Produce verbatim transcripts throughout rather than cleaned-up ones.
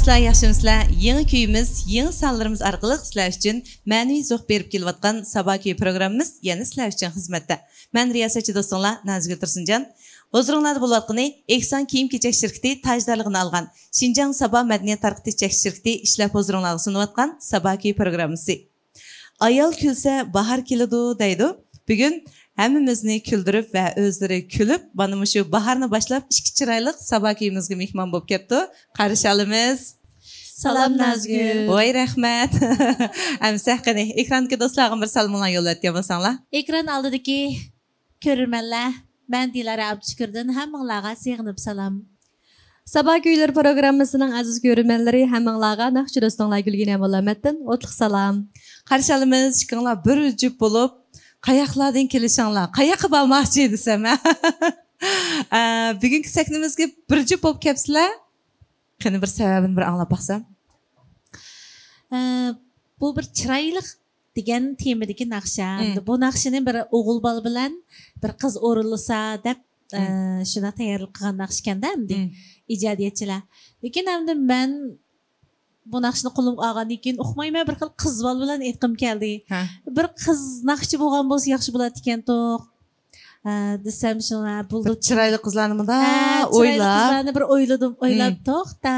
سىلەر ياخشىمۇسىلەر؟ يېڭى كۈيىمىز، يېڭى سانلىرىمىز ئارقىلىق سىلەر ئۈچۈن مەنىۋى زوق بېرىپ كېلىۋاتقان سابا كۈيى پروگراممىمىز يەنە سىلەر ئۈچۈن خىزمەتتە. مەن رىياسەتچى دوستۇڭلار نازگۈل تۇرسۇنجان. ھۇزۇرۇڭلاردا بولۇۋاتقىنى ئېھسان كىيىم-كېچەك شىركىتى تاجدارلىقىنى ئالغان شىنجاڭ سابا مەدەنىيەت تارقىتىش چەكلىك شىركىتى ئىشلەپ ھۇزۇرۇڭلارغا سۇنۇۋاتقان سابا كۈيى پروگراممىسى. «ئايال كۈلسە، باھار كېلىدۇ» دەيدۇ. بۈگۈن ھەممىمىزنى كۈلدۈرۈپ ۋە ئۆزلىرى كۈلۈپ، مانا مۇشۇ باھارنى باشلاپ، ئىككى چىرايلىق سابا كۈيىمىزگە مېھمان بولۇپ كەپتۇ. قارشى ئالىمىز. سالام، نازگۈل. ۋاي، رەھمەت. ئەمسە، قېنى، ئېكراندىكى دوستلارغا بىر سالىمىڭلارنى يوللاۋەتكەن بولساڭلار. ئېكران ئالدىدىكى كۆرۈرمەنلەر، مەن دىلارا ئابدۇشۈكۈردىن ھەممىڭلارغا سېغىنىپ سالام. سابا كۈيلىرى پروگراممىسىنىڭ ئەزىز كۆرۈرمەنلىرى، ھەممىڭلارغا ناخشىچى دوستۇڭلار گۈلگىنە موللامەتتىن ئوتلۇق سالام. قارشى ئالىمىز، ئىككىڭلار بىر جۈپ بولۇپ، قاياقلاردىن كېلىشىڭلار، قاياققا بارماقچى دېسەم، ھە؟ ئە، بۈگۈنكى سەھنىمىزگە بىر جۈپ بولۇپ كەپسىلەر. قېنى، بىر سەۋەبىنى بىر ئاڭلاپ باقسام. ئە، بۇ بىر چىرايلىق دېگەن تېمىدىكى ناخشا. مم. بۇ ناخشىنى بىر ئوغۇل بالا بىلەن بىر قىز ئورۇنلىسا دەپ، مم. ئە، شۇنداق تەييارلىق قىلغان ناخشا ئىكەندە ئەمدى، مم. ئىجادىيەتچىلەر. لېكىن ئەمدى مەن بۇ ناخشىنى قولۇمغا ئالغاندىن كېيىن ئۇقمايمەن، بىر خىل قىز بالا بىلەن ئېيتقۇم كەلدى. ھە. بىر قىز ناخشىچى بولغان بولسا ياخشى بولاتتىكەن توق. ھە، دېسەم شۇڭا بىر بۇلدۇر. چىرايلىق قىزلارنى مۇنداق، ھە، چىرايلىق ئويلاپ. قىزلارنى بىر ئويلىدىم، ئويلاپ، مم. توختا،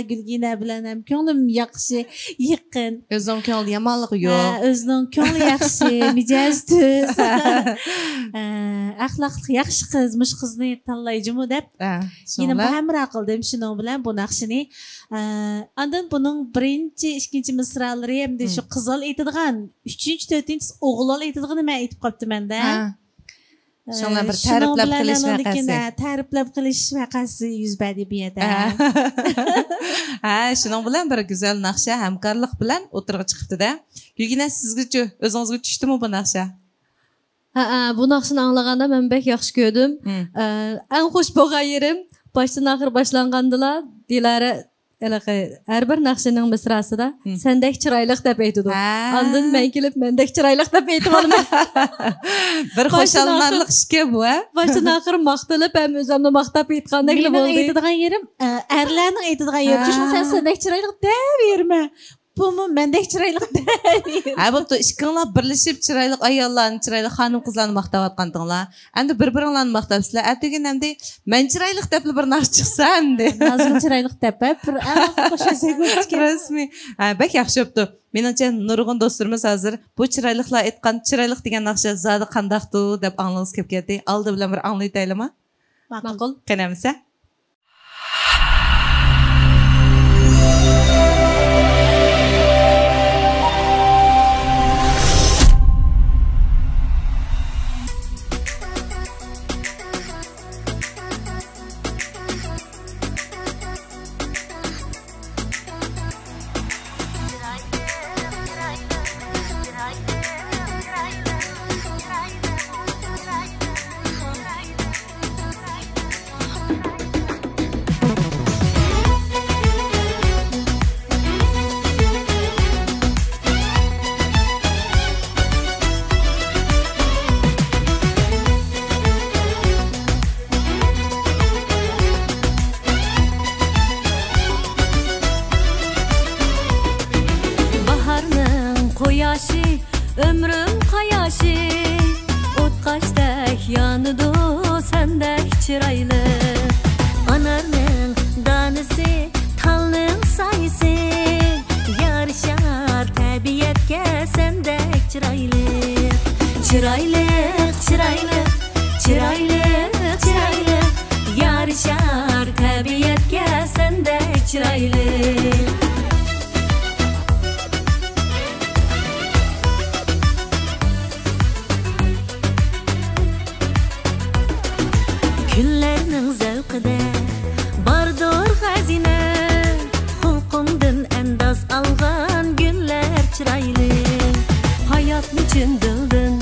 گۈلگىنە بىلەن ھەم كۆڭلۈم ياخشى، يېقىن. ئۆزىنىڭ كۆڭلىدە يامانلىقى يوق. ھە، ئۆزىنىڭ كۆڭلى ياخشى، مىجەزى تۈز. ھە، ئەخلاقلىق ياخشى قىز، مۇشۇ قىزنى تاللاي جۇمۇ دەپ، ھە، يەنە شۇڭلا. ھەمراھ قىلدىم شۇنىڭ بىلەن بۇ ناخشىنى. ئە، ئاندىن بۇنىڭ بىرىنچى، ئىككىنچى مىسرالىرى ئەمدى شۇ، مم. قىزال ئېيتىدىغان، ئۈچىنچى، تۆتىنچىسى ئوغۇلال ئېيتىدىغىنى مەن ئېيتىپ قاپتىمەن-دە. ھە. ئە، شۇڭلار بىر شۇنىڭ تەرىپلەپ بىلەن قىلىش ئاندىن كېيىن، ۋەقەسى. ھە، تەرىپلەپ قىلىش ۋەقەسى يۈز بەردى بۇ يەردە. ھە. ھە، شۇنىڭ بىلەن بىر گۈزەل ناخشا ھەمكارلىق بىلەن ئوتتۇرىغا چىقىپتۇ-دە. گۈلگىنە، سىزگىچۇ، ئۆزىڭىزگە چۈشتىمۇ بۇ ناخشا؟ ھەئە، بۇ ناخشىنى ئاڭلىغاندا مەن بەك ياخشى كۆردۈم. مم. ئە، ئەڭ خوش بولغان يېرىم، باشتىن ئاخىر باشلانغاندىلا، دىلارە ھېلىقى ھەر بىر ناخشىنىڭ مىسراسىدا، مم. «سەندەك چىرايلىق» دەپ ئېيتىدۇ. ھە. ئاندىن مەن كېلىپ، «مەندەك چىرايلىق» دەپ ئېيتىۋالىمەن. بىر باشتىن ئاخىر، خۇشالمارلىق ئىكەن بۇ، ھە؟ باشتىن ئاخىر ماختىلىپ ھەم ئۆزۈمنى ماختاپ ئېيتقاندەكلا بولدى. مېنىڭ ئېيتىدىغان يېرىم، ئە، ئەرلەرنىڭ ئېيتىدىغان يېرى. ھە. چۈنكى سەن «سەندەك چىرايلىق» دەۋېرىمە. بۇمۇ مەندەك چىرايلىق دەپ. ھە، بوپتۇ، ئىككىڭلار بىرلىشىپ چىرايلىق ئاياللارنى، چىرايلىق خانىم-قىزلارنى ماختاۋاتقانتىڭلار. ئەمدى بىر-بىرىڭلارنى ماختاپسىلەر. ئەتىگۈن ئەمدى مەن چىرايلىق دەپلا بىر ناخشا چىقسا ئەمدى. نازنىڭ چىرايلىق دەپ، ھە، بىر ئاۋازغا قوشۇلساق بولىدىكەن. رەسمىي. ھە، بەك ياخشى بوپتۇ. مېنىڭچە نۇرغۇن دوستلىرىمىز ھازىر بۇ چىرايلىقلار ئېيتقان چىرايلىق دېگەن ناخشا زادى قانداقتۇ دەپ ئاڭلىغۇسى كېلىپ كەتتى. ئالدى بىلەن بىر ئاڭلىۋېتەيلىما؟ ماقۇل. قېنى ئەمىسە. باھارنىڭ قۇياشى، ئۆمرۈم قاياشى، ئوتقاشتەك يانىدۇ سەندەك چىرايلىق. ئانارنىڭ دانىسى، تالنىڭ سايىسى، يارىشار تەبىئەتكە سەندەك چىرايلىق. چىرايلىق، چىرايلىق، چىرايلىق، چىرايلىق، يارىشار تەبىئەتكە سەندەك چىرايلىق. كۈنلەرنىڭ زەۋقىدە باردۇر خەزىنە، خۇلقۇمدىن ئەنداز ئالغان گۈللەر چىرايلىق. ھاياتنى چىن دىلدىن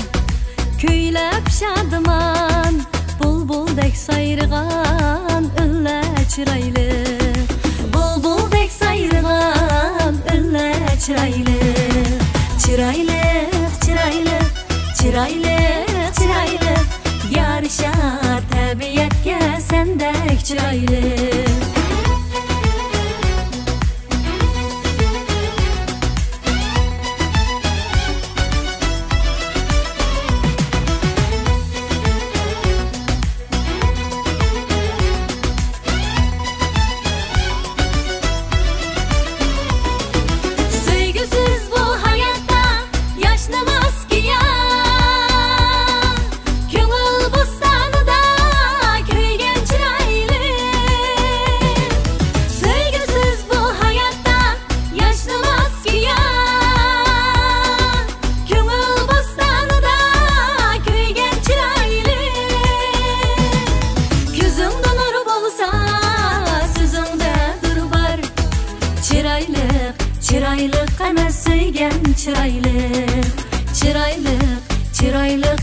كۈيلەپ شادىمان، بۇلبۇلدەك سايرىغان ئۈنلەر چىرايلىق. بۇلبۇلدەك سايرىغان ئۈنلەر چىرايلىق. چىرايلىق، چىرايلىق، چىرايلىق، چىرايلىق، يارىشار تەبىئەتكە سەندەك چىرايلىق.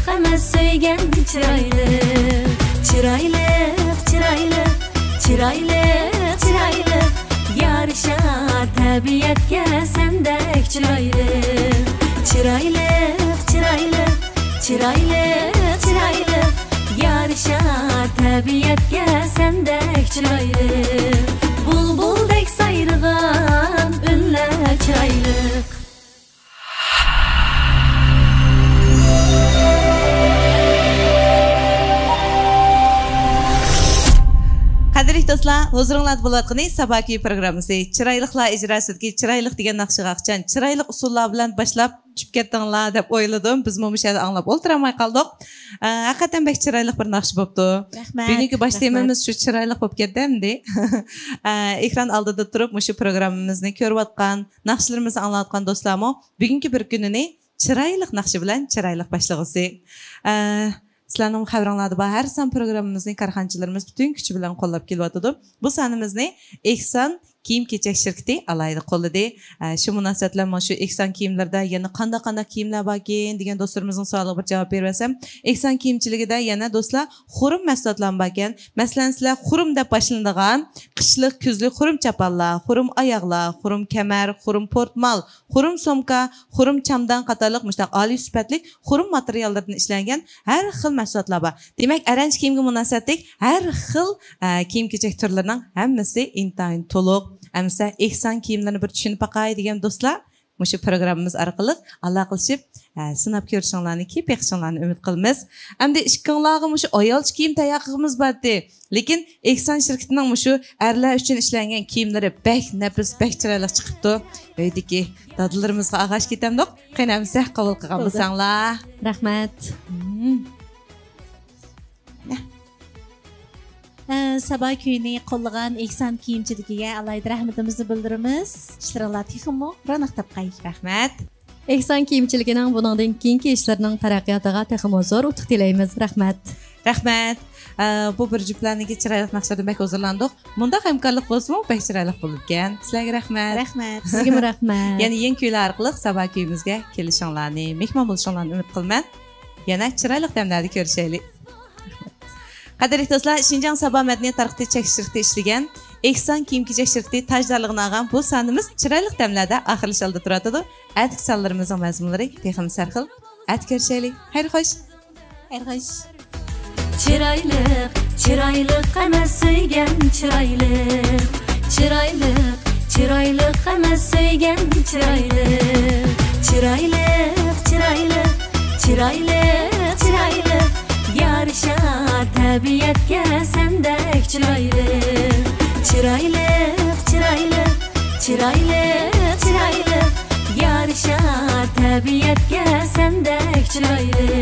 ئەمەس سۆيگەن چىرايلىق. چىرايلىق، چىرايلىق، چىرايلىق، چىرايلىق. يارىشار تەبىئەتكە سەندەك چىرايلىق. چىرايلىق، چىرايلىق، چىرايلىق، چىرايلىق. يارىشار تەبىئەتكە سەندەك چىرايلىق. بۇلبۇلدەك سايرىغان ئۈنلەر چىرايلىق. قەدىرلىك دوستلار، ھۇزۇرۇڭلاردا بولۇۋاتقىنى سابا كۈيى پروگراممىسى. چىرايلىقلار ئىجراسىدىكى چىرايلىق دېگەن ناخشىغا قاچان چىرايلىق ئۇسۇللار بىلەن باشلاپ چۈشۈپ كەتتىڭلار دەپ ئويلىدىم. بىزمۇ مۇشۇ يەردە ئاڭلاپ ئولتۇرالماي قالدۇق. ئە، ھەقىقەتەن بەك چىرايلىق بىر ناخشا بوپتۇ. رەھمەت، بۈگۈنكى باش رەھمەت. تېمىمىز شۇ چىرايلىق بولۇپ كەتتى ئەمدى. ئە، ئېكران ئالدىدا تۇرۇپ مۇشۇ پروگراممىمىزنى كۆرۈۋاتقان، ناخشىلىرىمىزنى ئاڭلاۋاتقان دوستلارمۇ بۈگۈنكى بىر كۈنىنى چىرايلىق ناخشا بىلەن چىرايلىق باشلىغۇسى. ئە، سىلەرنىڭ خەۋىرىڭلاردا بار، ھەر سان پروگراممىمىزنى كارخانىچىلىرىمىز پۈتۈن كۈچى بىلەن قوللاپ كېلىۋاتىدۇ. بۇ سانىمىزنى ئېھسان كىيىم-كېچەك شىركىتى ئالاھىدە قوللىدى. ئە، شۇ مۇناسىۋەت بىلەن مانا شۇ ئېھسان كىيىملىرىدە يەنە قانداق-قانداق كىيىملەر باركىن دېگەن دوستلىرىمىزنىڭ سوئالىغا بىر جاۋاب بېرىۋەتسەم، ئېھسان كىيىمچىلىكىدە يەنە دوستلار خۇرۇم مەھسۇلاتلارمۇ باركەن. مەسىلەن، سىلەر خۇرۇم دەپ باشلىنىدىغان قىشلىق، كۈزلۈك خۇرۇم چاپانلار، خۇرۇم ئاياغلار، خۇرۇم كەمەر، خۇرۇم پورتمال، خۇرۇم سومكا، خۇرۇم چامدان قاتارلىق مۇشۇنداق ئالىي سۈپەتلىك خۇرۇم ماتېرىياللىرىدىن ئىشلەنگەن ھەر خىل مەھسۇلاتلار بار. دېمەك، ئەرەنچە كىيىمگە مۇناسىۋەتلىك ھەر خىل، ئە، كىيىم-كېچەك تۈرلىرىنىڭ ھەممىسى ئىنتايىن تولۇق. ئەمىسە ئېھسان كىيىملىرىنى بىر چۈشىنىپ باقاي دېگەن دوستلار، مۇشۇ پروگراممىمىز ئارقىلىق ئالاقىلىشىپ، ئە، سىناپ كۆرۈشۈڭلارنى، كىيىپ بېقىشىڭلارنى ئۈمىد قىلىمىز. ئەمدى ئىككىڭلارغا مۇشۇ ئايالچە كىيىم تەييار قىلغىمىز بارتى. لېكىن ئېھسان شىركىتىنىڭ مۇشۇ ئەرلەر ئۈچۈن ئىشلەنگەن كىيىملىرى بەك نەپىس، بەك چىرايلىق چىقىپتۇ. ئۆيدىكى دادىلىرىمىزغا ئاغاش كېتەمدۇق. قېنى ئەمىسە قوبۇل قىلغان بولساڭلار. رەھمەت. مم. ئە، سابا كۈيىنى قوللىغان ئېھسان كىيىمچىلىكىگە ئالاھىدە رەھمىتىمىزنى بىلدۈرىمىز. ئىشلىرىڭلار تېخىمۇ روناق تاپقاي. رەھمەت. ئېھسان كىيىمچىلىكىنىڭ بۇنىڭدىن كېيىنكى ئىشلىرىنىڭ تەرەققىياتىغا تېخىمۇ زور ئۇتۇق تىلەيمىز. رەھمەت. رەھمەت. ئە، بۇ بىر جۈپلەرنىڭكى چىرايلىق ناخشىلىرىدىن بەك ھۇزۇرلاندۇق. مۇنداق ھەمكارلىق بولسىمۇ بەك چىرايلىق بولىدىكەن. سىلەرگە رەھمەت. رەھمەت. سىزگىمۇ رەھمەت. يەنە يېڭى كۈيلەر ئارقىلىق سابا كۈيىمىزگە كېلىشىڭلارنى، مېھمان بولۇشۇڭلارنى ئۈمىد قىلىمەن. يەنە چىرايلىق دەملەردە كۆرۈشەيلى. قەدىرلىك دوستلار، شىنجاڭ سابا مەدەنىيەت تارقىتىش چەكلىك شىركىتى ئىشلىگەن ئېھسان كىيىم-كېچەك شىركىتى تاجدارلىقىنى ئالغان بۇ سانىمىز چىرايلىق دەملەردە ئاخىرلىشىش ئالدىدا تۇرۇۋاتىدۇ. ئەتىكى سانلىرىمىزنىڭ مەزمۇنلىرى تېخىمۇ سەرخىل. ئەتە كۆرۈشەيلى. خەير خوش. خەير خوش. چىرايلىق، چىرايلىق ئەمەس سۆيگەن چىرايلىق. چىرايلىق، چىرايلىق ئەمەس سۆيگەن چىرايلىق. چىرايلىق، چىرايلىق، چىرايلىق، چىرايلىق. يارىشار تەبىئەتكە سەندەك چىرايلىق. چىرايلىق، چىرايلىق، چىرايلىق، چىرايلىق. يارىشار تەبىئەتكە سەندەك چىرايلىق.